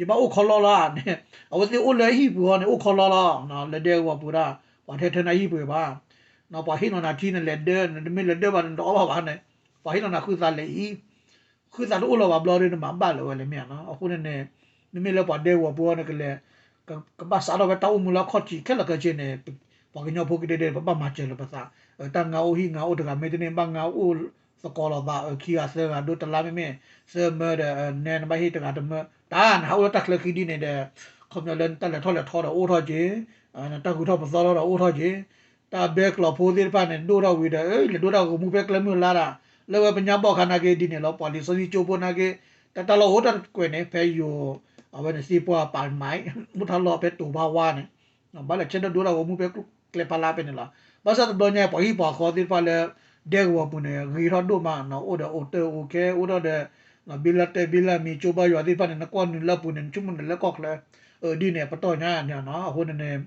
ယဘၣ်အိၣ်ခီလီလီၤန့ၣ် အဝဲသ့ၣ်အိၣ်လၢဟံၣ်ပူၤအီၤန့ၣ် အိၣ်ခီလီလီၤ လၢဒဲကဝီၤပူၤဒၣ် ပှၤထဲထဲနၤဟံၣ်ပူၤဘၣ် ပှၤဟ့ၣ်နီၤနၤထံန့ၣ်လဲၤဒၢ နတမ့ၢ်လဲၤဒၢဘၣ်န့ၣ် နတအီၣ်ဘၣ်ဘၣ်န့ၣ် ပှၤဟ့ၣ်နီၤနၤဃုသးလဲၤအံၤ ဃုသးတအိၣ်လီၤဘၣ်ဘျီဒီး နမၤဘၣ်လၢၤဝဲလဲၣ်မ့ၢ်ဧါနီၤ အဃိန့ၣ်န့ၣ် မ့မ့ၢ်လၢပှၤဒဲကဝီၤပူၤအီၤန့ၣ် ကလဲၤ ကဘၣ်စးထီၣ်ဝဲတၢ်အိၣ်မူလၢအခီၣ်ထံးခဲလၢာ်ခဲဆ့န့ၣ် ပှၤကညီဖိကဒဲဒဲ ပဘၣ်မၤစၢၤလၢၤပသး တၢ်ငါအိၣ်ဟံၣ်ငါအိၣ်တဂၤမ့ၢ်တန့ၢ် ဘၣ်ငါအိၣ်သကိးလိာ်သး ခံဂၤသၢဂၤဒိတလါမ့မ့ၢ် သၢမၢဒီး နဲနဘၣ်ဟ့ၣ်တဂၤတမၢ တၢ်နဟးအိၣ်လၢတၢ်ချၢခံဒ်န့ၣ်ဒီး ခီပညီလၢနတၢ်လဲၤထီၣ်လဲၤထီဒီးအိၣ်ထီၣ်က့ၤ နတၢ်ဂုၤထီၣ်ပသီထီၣ်ဒီးအိၣ်ထီၣ်က့ၤ တၢ်ဘဲကျိာ်ဖိသ့ၣ်တဖၣ်န့ၣ် ဒိၣ်ထီၣ်ဝံၤဒီး လဲၤဒိတၢ်ဂီၤမူဖဲကျဲမုၢ်လါဒၣ် လၢဝဲပညါဘီၣ်ခါနာ်က့ဒ်န့ၣ်လီၤ ပှၤလံာ်စီဆှံကၠိဖိနာ်က့ တၢ်တၢ်လီၢ်အိၣ်တၢ်တကွဲးန့ၣ် ဖဲယိၤ အဝဲန့ၣ်သ့ၣ်ပှၢ်ပာ်မံ အိၣ်တၢ်လီၢ်ဖဲတိၤဖးဝါန့ၣ် ဘၣ်လဲၤဆဲးဒိၣ်ဒိတၢ်ဂီၤမူဖဲကျဲဖးလါဖဲန့ၣ်လီၤ ဘၣ်ဆၣ်တဘျီညါ ပှၤဟံၣ်ပှၤဃီသ့ၣ်တဖၣ်လၢ ဒဲကဝီၤပူၤန့ၣ် ဂ့ၤထီၣ်ဒိၣ်မး အိၣ်ဒီးအိၣ်တၢ်အိၣ်ခဲ အိၣ်ထီၣ်ဒီး ဘံလၢတဲဘံလၢမံၤ ကၠိဘါယွၤသ့ၣ်တဖၣ်န့ၣ် နကွၢ်နုာ်လၢပူၤန့ၣ် နဆိကမိၣ်နလဲၤလၢကီၢ်ချၢ ဒ်န့ၣ် ပတီၢ်ညါန့ၣ်နီၤ အဃိန့ၣ်န့ၣ်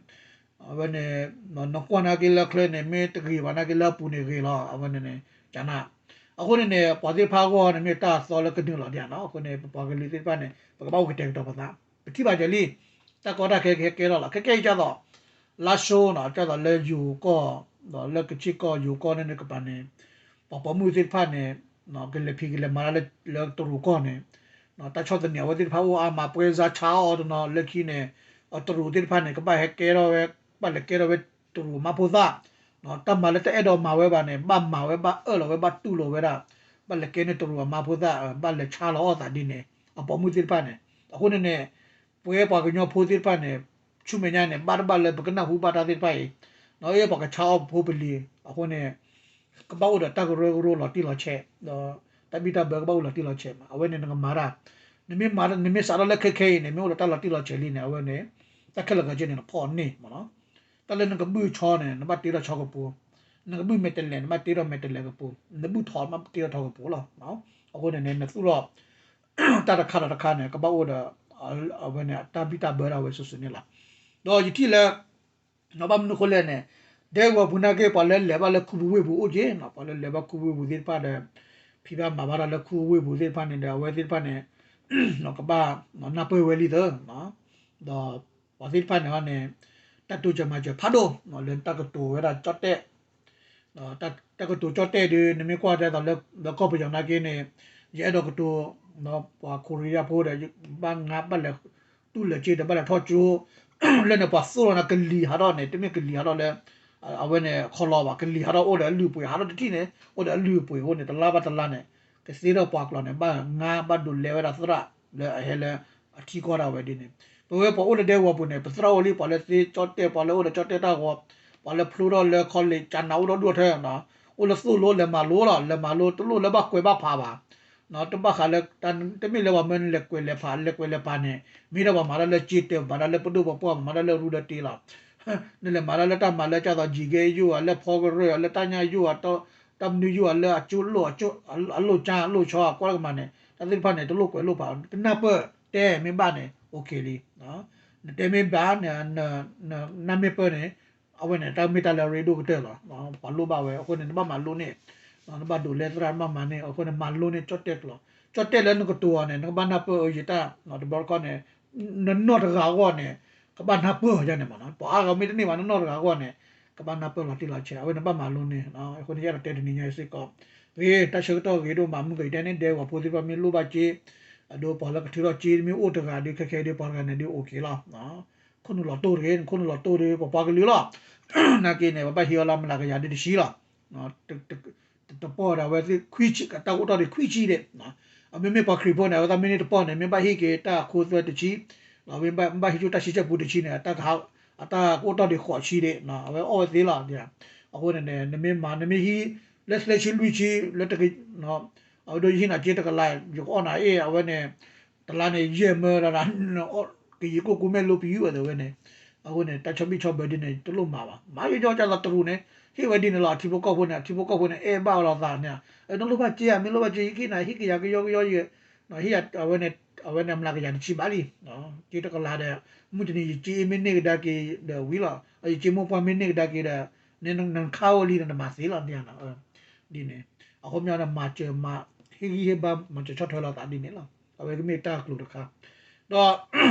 အဝဲန့ၣ် နကွၢ်နာ်က့လၢချၢန့ၣ် မ့ၢ်တဂ့ၤဘၣ်နာ်က့လၢအပူၤန့ၣ်ဂ့ၤလီၤ အဝဲန့ၣ်န့ၣ် ကနၣ် အဃိန့ၣ်န့ၣ် ပှၤသ့ၣ်တဖၣ်အဂီၢ်န့ၣ် မ့ၢ်တၢ်သီလၢကနုာ်လီၤဒ်နီၤ အဃိန့ၣ် ပပှၤကလုာ်သ့ၣ်တဖၣ်န့ၣ် ပကဘၣ်အိၣ်ကတဲာ်ကတီၤပသး ပထံၣ်ဘၣ်က့ၤလံ တၢ်ကီတၢ်ခဲကဟဲကဲထီၣ်လီၤ ခဲကဲအံၤကၢ်သိး လါၡိနီၤ ကၢ်သိးလၢယိၤကီၢ် ဒီးလၢကခ့ၣ်ကီၢ်ယိၤကီၢ်န့ၣ်ကပၤန့ၣ် ပှၤပိာ်မုၣ်သ့ၣ်တဖၣ်န့ၣ် ကလဲၤဖံးကလဲၤမၤတၢ်လၢတရူးကီၢ်န့ၣ် တၢ်ဆီၣ်သနံးအဝဲသ့ၣ်တဖၣ်အိၣ်အါမး ပွဲစားဆါအီၤတနီၤ လၢခံန့ၣ် တရူးသ့ၣ်တဖၣ်န့ၣ် ကဘၣ်ဟဲကဲထီၣ်ဝဲ ဘၣ်လဲၤကဲထီၣ်ဝဲတရူးအမါဖိသၣ် တၢ်မၤလၢတအဲၣ်ဒိးမၤဝဲဘၣ်န့ၣ် ဘၣ်မၤဝဲ ဘၣ်အၢၣ်လီၤဝဲ ဘၣ်တူၢ်လိာ်ဝဲဒၣ် ဘၣ်လဲၤကဲန့ၢ်တရူးအမါဖိသၣ် ဘၣ်လဲၤဆါလီၤအီၣ်သးဒ်န့ၣ် အပိာ်မုၣ်သ့ၣ်တဖၣ်န့ၣ် အဃိန့ၣ်န့ၣ် ပဝဲပှၤကညီဖိသ့ၣ်တဖၣ်န့ၣ် ဆူမဲာ်ညါန့ၣ် ဘၣ်တဘၣ်လၢပကနၢ်ဟူဘၣ်တၢ်သ့ၣ်တဖၣ်အံၤ အပှၤကဆါအီၣ်ပဖိပလံၤ အဃိန့ၣ် ကဘၣ်အိၣ်ဒီးတၢ်ကရၢကရိလီၤတံၢ်လီၤဆဲး ဒီးတၢ်ဘံၣ်တၢ်ဘၢကဘၣ်အိၣ်လီၤတံၢ်လီၤဆဲးမး အဝဲန့ၣ်နကမၤတၢ် နမ့ၢ်မၤ နမ့ၢ်စးထီၣ်လၢခဲခဲအံၤန့ၣ် မ့ၢ်အိၣ်ဒီးတၢ်လီၤတံၢ်လီၤဆဲးလံန့ၣ် အဝဲန့ၣ် တၢ်ခဲလၢာ်ခဲဆ့န့ၣ် နဖီၣ်န့ၢ်မးလီၤ တၢ်လၢနကဘုၣ်ဆီန့ၣ် နဘၣ်တ့ထီၣ်ဆီကပူၤ နကဘုၣ်မဲာ်တဲးလဲး နဘၣ်တ့ထီၣ်မဲာ်တဲးလဲးကပူၤ နဘုၣ်ထိး နဘၣ်တ့ထီၣ်ထိးကပူၤလီၤ အဃိန့ၣ်န့ၣ် နသူၣ်ထီၣ် တၢ်တခါဒီးတခါန့ၣ် ကဘၣ်အိၣ်ဒီး အဝဲန့ၣ် တၢ်ဘံၣ်တၢ်ဘၢဒၣ်ဝဲစုာ်စုာ်န့ၣ်လီၤ ဒီးယထံၣ်လၢ ဘၣ်မနုၤဃိလဲၣ်န့ၣ် ဒဲကဝီၤပူၤနာ်က့ ပှၤလၢလဲၤဘၣ်လၢခူပူၤဝ့ၢ်ပူၤအိၣ်က့ၤနီၤ ပှၤလၢလဲၤဘၣ်ခူပူၤဝ့ၢ်ပူၤသ့ၣ်တဖၣ်ဒီး ဖံးဘၣ်မၤဘၣ်တၢ်လၢခူပူၤဝ့ၢ်ပူၤသ့ၣ်တဖၣ်န့ၣ်ဒီး အဝဲသ့ၣ်တဖၣ်န့ၣ် ကဘၣ်နၢ်ပၢၢ်ဝဲလံသၢ ဒီးပှၤသ့ၣ်တဖၣ်န့ၣ်န့ၣ် တၢ်တိစၢၤမၤစၢၤဖးဒိၣ် လၢတၢ်ကတိၤဝဲဒၣ်ကၠီၣ်တဲၣ် တၢ်ကတိၤကၠီၣ်တဲၣ်ဒီး နမ့ၢ်ကွၢ်ဒ်သိးလၢ လၢကီၢ်ပယီၤနာ်က့န့ၣ် ယအဲၣ်ဒိးကတိၤ ပှၤခိရံယါဖိဒီး ဘၣ်ငါဘၣ်လဲၤ တူၢ်လဲၤစ့ဒီးဘၣ်လဲၤထီၣ်ကၠိ လၢန့ၣ်ပှၤသိၣ်လီၤနၤကလံၤဟးထီၣ်န့ၣ် တမ့ၢ်ကလံၤဟးထီၣ်လၢ အဝဲန့ၣ်ခီလီၤဘၣ် ကလံၤဟးထီၣ်အိၣ်ဒီးအလုၢ်အပှ့ၤ ဟးထီၣ်တထံၣ်န့ၣ် အိၣ်ဒီးအလုၢ်အပှ့ၤအဃိန့ၣ် တလါဘၣ်တလါန့ၣ် ကသ့ထီၣ်ပှၤကျိာ်န့ၣ် ဘၣ်ငါဘၣ်ဒိးလဲဝဲဒၣ်သရၣ်လၢအဟဲလၢအထံကီၢ်ဒၣ်ဝဲဒ်န့ၣ် ပဝဲပှၤအိၣ်လၢဒဲကဝီၤပူၤန့ၣ် ပသရၣ်အိၣ်လံ ပှၤလၢသ့ကၠီၣ်တဲၣ် ပှၤလၢအိၣ်ဒီးကၠီၣ်တဲၣ်တၢ်ဂီၤ ပှၤလၢဖျိထီၣ်လၢ college ကၠနၤ အိၣ်ဒီဒူၣ်အထၢ အိၣ်လၢသိၣ်လိလဲၤမၤလိလီၤ လဲၤမၤလိတလိၣ်လၢဘၣ်ကွဲးဘၣ်ဖးဘၣ် တဘၣ်ဃးလၢ တမ့ၢ်လၢပှၤမၢနလဲၤကွဲးလဲၤဖး လဲၤကွဲးလဲၤဖးန့ၣ် မ့ၢ်ဒၣ်ပှၤမၤတၢ်လၢစ့တၢး မၤတၢ်လၢပဒိၣ်ပပှၢ် မၤတၢ်လၢရူလၢတ့လီၤ နလဲၤမၤတၢ်လၢတၢ်မၤလၢကၢ်သိး ကၠံၣ်ကဲယိၣ်ဧါ လၢဖီကရၢၢ်ဧါ လၢတၢ်ညၣ်ယိၣ်ဧါ တၢ်မနုၤယိၣ်ဧါ လၢအကၠိလိၣ် အလိၣ်ကၠါအလိၣ်ဆီ ကွၢ်ကမၤန့ၣ် တၢ်သ့ၣ်တဖၣ်န့ၣ် တလိၣ်ကွဲးလိၣ်ဖး ကနၢ်ပၢၢ်တဲမ့ၢ်ဘၣ်န့ၣ် okay လံ နတဲမ့ၢ်ဘၣ်န့ၣ် နမ့ၢ်ပၢၢ်န့ၣ် အဝဲန့ၣ် တၢ်မ့ၢ်တၢ်လၢအရ့ဒိၣ်ကတၢၢ်လီၤ ပှၤလိၣ်ဘၣ်ဝဲ အဃိန့ၣ် နဘၣ်မၤလိန့ၢ် နဘၣ်ဒိးလဲသရၣ် နဘၣ်မၤန့ၢ် အဃိန့ၣ် မၤလိန့ၢ်ကၠီၣ်တဲၣ်ကျိာ် ကၠီၣ်တဲၣ်လၢနကတိၤအီၤန့ၣ် နကဘၣ်နၢ်ပၢၢ်အၢယတၢ် တဘျီတခီၣ်န့ၣ် နနီၢ်တဂၤအဂီၢ်န့ၣ် ကဘၣ်နၢ်ပၢၢ်အီၤယါန့ၣ်မးနီၤ. ပှၤအါဂၤမ့ၢ်တန့ၢ်ဘၣ် နနီၢ်တဂၤအဂီၢ်န့ၣ် ကဘၣ်နၢ်ပၢၢ်လီၤတံၢ်လီၤဆဲး အဝဲန့ၣ်ဘၣ်မၤလိန့ၣ်. အဃိန့ၣ် ယအဲၣ်ဒိးတဲတနံၤညါအံၤစ့ၢ်ကီး ဂ့ၤ တၢ်ဆၢကတီၢ်ဂ့ၤဒိၣ်မး မုၢ်ကယတဲန့ၣ် ဒဲးဝဲဖိသ့ၣ်တဖၣ်မ့ၢ်လိၣ်ဘၣ်စ့ အဒိပှၤလၢကထုးထီၣ်စ့မ့ၢ်အိၣ်တဂၤဒီး ခဲခဲဒီးပှၤတဂၤန့ၣ်ဒီး OK လီၤ. ခိၣ်နူာ်လီၤတိၢ်တဂ့ၤ နခိၣ်နူာ်လီၤတိၢ်ဒီး ပပှၤကလုာ်လီၤ. နာ်က့န့ၣ် ပဘၣ်ဟံးအီၤလၢအမျးကယၤဒုတဆံလီၤ. တပီၢ်ဒီးအဝဲသ့ၣ်ခွံဆံ တၢ်ကအိၣ်တီၢ်ဒံးခွံဆံဒံး အမ့မ့ၢ်ပှၤခရံာ်ဖိန့ၣ် အဝဲသ့ၣ်မ့ၢ်န့ၢ်တပီၢ်န့ၣ် မ့ၢ်ဘၣ်ဟံၣ်က့ၤတၢ်အခိသွဲတဆံ မ့ၢ်ဘၣ်ဟံးဆူတၢ်ဆံဆဲၣ်ပူၤတဆံန့ၣ် အတၢ်ကအိၣ်တီၢ်ဒံးဃိးဆံဒံး အဝဲအီၣ်ဝဲသ့လီၤ. အဃိန့ၣ် နမ့ၢ်မၤ နမ့ၢ်ဟံးလၢသၢဆံလွံၢ်ဆံ လၢ အဝဲဒိးယဟံးနၤက့တကလး ယကအီၣ်နၤအ့ၣ် အဝဲန့ၣ် တလါန့ၣ် ယဲၢ်မၢလီၤ ကယံာ်ကိၢ်ကူမ့ၢ်လိပယူၤဝဲသ့ၣ်ဝဲန့ၣ်. အဃိန့ၣ် တၢ်ဆီဘံၣ်ဆီဘၢဒ်န့ၣ် တလိၣ်မၤဘၣ်. မၤယိယိကၢ်သးတရူးန့ၣ် ဟ့ၣ်ဝဲဒ်န့ၣ်လီၤ. အထံဖိကီၢ်ဖိန့ၣ် အထံဖိကီၢ်ဖိန့ၣ် အဲၣ်ဘၣ်ဝဲလိာ်သးန့ၣ် နလိၣ်ဘၣ်စ့ဧါ မ့ၢ်လိၣ်ဘၣ်စ့ ယကဟံးနၤ ဟံၣ်ကယၤကယီကယီယဲၢ် ဟံၣ်အဝဲန့ၣ် အဝဲန့ၣ်အမျးကယၤတဆံဘၣ်လံ. က့တကလးဒီး မုၢ်တနံၤယစ့အ့ၣ်မ့ၢ်န့ၢ်ကဒါက့ၤဒီးဝံၤလီၤ. ယစ့မိၢ်ပှၢ်မ့ၢ်န့ၢ်ကဒါက့ၤဒီး နခါအိၣ်လံ နတမၤသ့လီၤန့ၣ်. ဒ်န့ၣ် အဃိမ့ၢ်ဒီးမၤစၢၤမၤ ဟ့ၣ်ဂံၢ်ဟ့ၣ်ဘါ မၤစၢၤဆီၣ်ထွဲလိာ်သးဒ်န့ၣ်လီၤ. အဝဲကမ့ၢ်တၢ်ကျိၤတခါ ဒီး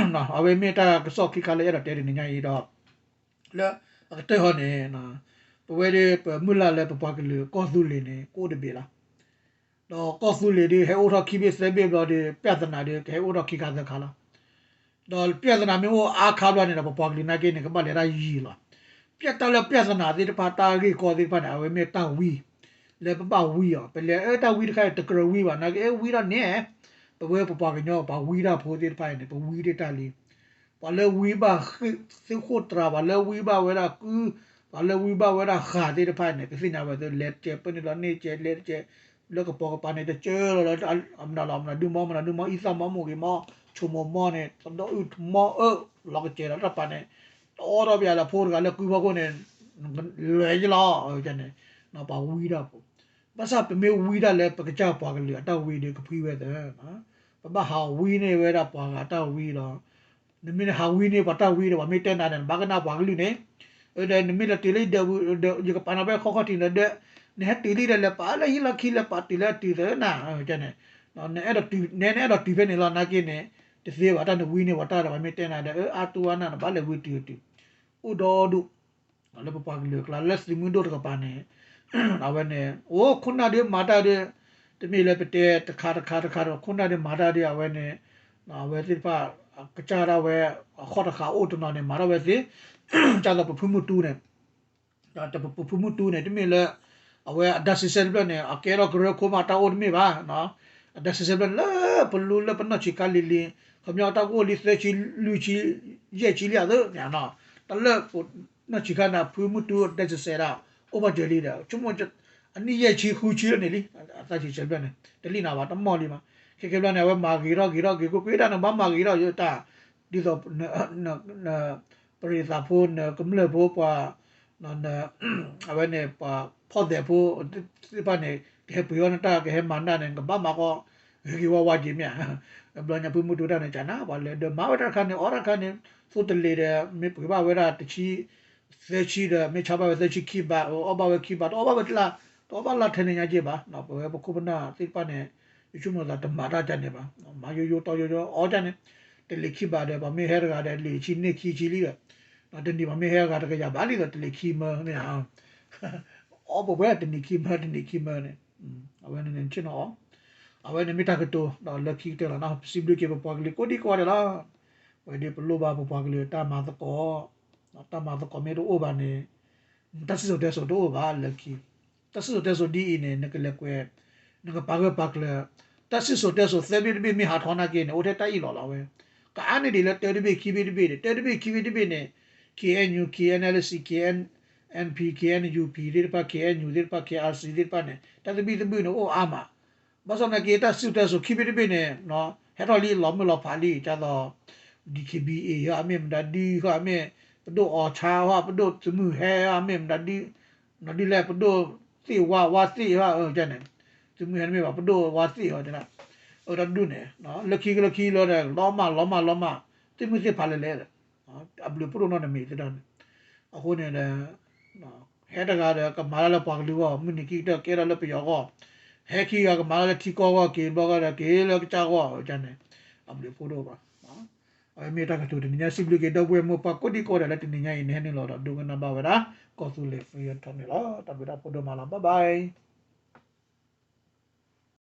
အဝဲမ့ၢ်တၢ်ကစီၣ်ခံခါလၢအဲၣ်ဒိးတဲတနံၤညါအံၤဒီး လၢအကတၢၢ်ဟီန့ၣ် ပဝဲဒၣ်ပမုၢ်လၢ်လၢပပှၤကလုာ်ကီၢ်သူလ့ၤန့ၣ် ကအိၣ်တဘ့ၣ်လီၤ. ဒီးကီၢ်သူလ့ၤဒုးဟဲအိၣ်ထီၣ်ခံဘ့ၣ်သၢဘ့ၣ်ဘျီဒီး ပြဿနာဒုးကဟဲအိၣ်ထီၣ်ခံခါသၢခါလီၤ. ဒီးပြဿနာမ့ၢ်အိၣ်အါခါဘျီန့ၣ်ဒီး ပပှၤကလုာ်နာ်က့န့ၣ် ကဘၣ်လဲၤတၢ်ယံၤလီၤ. ပျဲတၢ်လၢပြဿနာသ့ၣ်တဖၣ်တၢ်ဂ့ၢ်ကီသ့ၣ်တဖၣ်န့ၣ် အဝဲမ့ၢ်တၢ်ဝံ လၢပဘၣ်ဝံအီၤ ပလဲၤအၢတၢ်ဝံတခါအံၤ တကြၢးဝံဘၣ် နာ်က့အဲၣ်ဝံထီၣ်န့ၣ် ပဝဲပပှၤကညီပှၤဝံတၢ်ဖိသ့ၣ်တဖၣ်အံၤန့ၣ် ပဝံတ့ၢ်တၢ်လံ. ပှၤလၢဝံဘၣ်ဃ့ၢ်သ့ၣ်ဃိၣ်တြၤ ပှၤလၢဝံဘၣ်ဝဲဒၣ်ကု ပှၤလၢဝံဘၣ်ဝဲဒၣ်ဃာ်သ့ၣ်တဖၣ်န့ၣ် ပသ့ၣ်ညါဝဲသု လဲၤတကဲးပၢၢ်န့ၣ်လီၤန့ၢ်ကဲး လဲၤတကဲး လၢကပိာ်ကပၤန့ၣ် တကၢလီၤလၢ အမနုၤလီၤ မနုၤဒုမီ မနုၤဒုမီ အံသၣ်မီ မိၢ်ဂ့ၤမီ ဆိမိၢ်မီန့ၣ် သဒီအုၣ်မီအၢ လီၤကစဲးလီၤတၢ်ပာ်န့ၣ် တအီထီၣ်ပယၤလၢဖိတဂၤလၢကုဖီခိၣ်န့ၣ် လဲၤယလီၤ န့ၣ် ပှၤဝံတၢ်ဖိ ဘၣ်ဆၣ်ပမ့ၢ်ဝံဒၣ်လၢပကစၢ်ပှၤကလုာ်အတၢ်ဝံဒီးကဖှံဝဲသၢ ပဘၣ်ဟးဝံန့ၢ်ဝဲဒၣ်ပှၤဂၤအတၢ်ဝံလီၤ. နမ့ၢ်ဟးဝံန့ၢ်ပှၤတၢ်ဝံဒီး ပှၤမ့ၢ်တဲနၤဒီး နဘၣ်ကနၣ်ပှၤကလုာ်န့ၣ် ဒီးနမ့ၢ်လဲၤတုၤလၢယဒၢးပူၤ ယကပာ်နၤဖဲခီခီၣ်ထံးလၢဒၢး နဟဲတုၤလံဒီး လဲၤပာ်လၢဟံၣ်လီၢ်ခံ လဲၤပာ်တုၤလၢအတုၤသၢနၤ န့ၣ် နအဲၣ်ဒိးတုၤ နအဲၣ်ဒိးတုၤဖဲန့ၣ်လီၤ နာ်က့န့ၣ် တသ့ဘၣ် တၢ်နဝံန့ၢ်ပှၤတၢ်ဒီး ပှၤမ့ၢ်တဲနၤဒီး အါတူၢ်ဝါနၤ နဘၣ်လဲၤဝံတုၤတုၤ အိၣ်ဒီဒူၣ် လၢပပှၤကလုာ်အကျါ လၢသုးမုၢ်ဒိၣ်တကပၤန့ၣ် အဝဲန့ၣ် အိၣ်ခိၣ်နၢ်ဒုးမၤတၢ်ဒုး တမ့ၢ်လၢပတဲတခါတခါတခါဒီး ခိၣ်နၢ်ဒုးမၤတၢ်ဒုး အဝဲန့ၣ် အဝဲသ့ၣ်တဖၣ် ကစၢ်ဒၣ်ဝဲ အဃိတဃာ်အိၣ်တနီၤန့ၣ် မၤထီၣ်ဝဲသ့ ကၢ်သိးပဖုမုၢ်တူန့ၣ် ပဖုမုၢ်တူန့ၣ် တမ့ၢ်လၢ အဝဲအဒါစံးဆဲတဖျၢၣ်န့ၣ် အကဲထီၣ်ကရၢခိမး တၢ်အိၣ်တမ့ၢ်ဘၣ် အဒါစံးဆဲဖျၢၣ်န့ၣ် လၢပလူလၢပနီၢ်ဆံးခါလံၤလံၤ ခီပညီတၢ်ကအိၣ်လံသၢဆံလွံၢ်ဆံ ယဲၢ်ဆံလံအသိးန့ၣ် တၢ်လၢပနီၢ်ဆံးခါန့ၣ် ဖုမုၢ်တူအဒါစံးဆဲဒၣ် အိၣ်ဘၣ်စၢၤလံဒီး ဆိကမိၣ် အနံၣ်ယဲၢ်ဆံဃုဆံလၢန့ၣ်လံ အဒါစံးဆဲဖျၢၣ်န့ၣ် တလံၣ်နၤဘၣ် တမီၢ်လံမး ခဲကဲဘျီန့ၣ် အဝဲမၤဂ့ၤထီၣ်ဂ့ၤထီၣ်ဂ့ၤကွ့ၢ်ကွ့ၢ်တၢ်န့ၣ် ဘၣ်မၤဂ့ၤထီၣ်ယတၢ် ဒ်သိး ပရံးသးဖိ နကမျၢၢ်ဖိပှၤ အဝဲန့ၣ် ပှၤဖီၣ်သဲးဖိသ့ၣ်တဖၣ်န့ၣ် ကဟဲပှ့ၤအီၣ်နတၢ် ကဟဲမၤနၢ်န့ၣ် နကဘၣ်မၤဃီ ဂ့ၤဂ့ၤဝါဝါက့ၤမ့ၢ်ဧါ. ဘျီညါဖုမုၢ်တူတၢ်န့ၣ် ကနၣ်ပှၤလဲၤဒီး မၤဝဲတၢ်တခါန့ၣ် အီၣ်တၢ်တခါန့ၣ် သိတလ့ၤဒီး မ့ၢ်ပှ့ၤဘၣ်ဝဲဒၣ်တဆံ သၢဆံဒီး မ့ၢ်ဆါဘၣ်ဝဲသၢဆံခံဘး အီၣ်ဘၣ်ဝဲခံဘး တအီၣ်ဘၣ်ဝဲတလါ တအီၣ်ဘၣ်လါထဲန့ၣ်ညါက့ၤဘၣ် ပဝဲပခိၣ်ပနၢ်သ့ၣ်တဖၣ်န့ၣ် ယဆိကမိၣ်သးတမၤတၢ်ကန့ၣ်ဘၣ် မၤယိယိတီယိယိအီၣ်ကန့ၣ် တလ့ၤခံဘးဒီး ပှၤမ့ၢ်ဟဲတဂၤဒီး လ့ၤဆံန့ၢ်ခံဆံလံဒီး တနံၤပှၤမ့ၢ်ဟဲတဂၤတကယၤဘၣ်လံဒီး တလ့ၤခံမၢမ့ၢ်ဧါ အီၣ်ပဝဲတနံၤခံမၢ တနံၤခံမၢန့ၣ် အဝဲန့ၣ်ဆ့ၣ်နီၤအီၣ် အဝဲန့ၣ်မ့ၢ်တၢ်ကတိၤဒီးလၢခံကတၢၢ်လီၤ စံးဘျုးက့ၤပပှၤကလုာ်ကိးဒံကိးဂၤဒဲးလီၤ. ဝဲဒၣ်ပလိၣ်ဘၣ်ပပှၤကလုာ်တၢ်မၤသကိး တၢ်မၤသကိးမ့ၢ်တအိၣ်ဘၣ်န့ၣ် တၢ်စံၣ်စိၤတဲစိၤတအိၣ်ဘၣ်လၢခံ တၢ်စံၣ်စိၤတဲစိၤဒ်အံၤန့ၣ် နကလဲၤကွဲး နကပာ်ဂၢၢ်ပာ်ကျၢၤ တၢ်စံၣ်စိၤတဲစိၤသၢဘ့ၣ်တဘ့ၣ်မ့ၢ်ဟးထီၣ်နာ်က့န့ၣ် အိၣ်ထဲတၢ်အ့ၣ်လိာ်လီၤဝဲ ကအါန့ၢ်ဒံးလၢတၢတဘ့ၣ်ခံဘ့ၣ်တဘ့ၣ်န့ၣ် တၢတဘ့ၣ်ခံဘ့ၣ်တဘ့ၣ်န့ၣ် K N U K N L C K N P K N U P သ့ၣ်တဖၣ် K N U သ့ၣ်တဖၣ် K R C သ့ၣ်တဖၣ်န့ၣ် တၢ်သဘံၣ်သဘုၣ်န့ၣ်အိၣ်အါမး ဘၣ်ဆၣ်သနာ်က့ တၢ်စံၣ်စိၤတဲစိၤခံဘ့ၣ်တဘ့ၣ်န့ၣ် ဟဲထီၣ်လံလီၤမုၢ်လီၤဖးလံ ဒ်သိး D K B A ဟီ အမ့ၢ်မတၤဒု ဟီ အမ့ၢ်ပဒိၣ်အီၤဆါ ဟီ ပဒိၣ်သုးမုၢ်ဟဲ ဟီ အမ့ၢ်မတၤဒု မတၤဒုလဲၣ် ပဒိၣ်သ့ၣ်ဝါ ဝါသ့ၣ်ဟီ န့ၣ် သုးမုၢ်ဟဲတမ့ၢ်ဘၣ် ပဒိၣ်ဝါသ့ၣ်ဟီ တၢ်ဒုန့ၣ် လၢခံကလၢခံလၢဒီး လီၤမၢ်လီၤမၢ်လီၤမၢ် သ့ၣ်မုၢ်သ့ၣ်ဖးလဲၣ်လဲၣ်ဒီး အဘျုးဖးဒိၣ်နီၢ်တမံၤသ့ၣ်တဖၣ်န့ၣ် အဃိန့ၣ်ဒီး ဟဲတဂၤဒီး ကမၤတၢ်လၢပှၤကလုာ်အဂီၢ် မုၢ်နံၤခံကတၢၢ်ကဲထီၣ်လၢပယီၤအဂီၢ် ဟဲခံဂၤကမၤလၢထံကီၢ်အဂီၢ်က့ၤ ဘျီကဒီးက့ၤလၢကစၢ်ဂီၢ်အကန့ၣ် အဘျုးဖှိၣ်ဒိၣ်ဘၣ်. အဝဲမ့ၢ်တၢ်ကတိၤတနံၤညါ စံးဘျုးက့ၤဒီပုၢ်ဝဲၢ်မိၢ်ပၢ်ကိးဒံကိးဂၤဒဲးလၢတနံၤညါအံၤ နဟဲနုာ်လီၤဒီးဒိကနၣ်ဘၣ်ဝဲဒၣ် ကီၢ်သူလ့ၤ Freedom Talk န့ၣ်လီၤ. တၢ်ဘျုးတၢ်ဖှိၣ်ဒိၣ်မးလီၤ. Bye bye.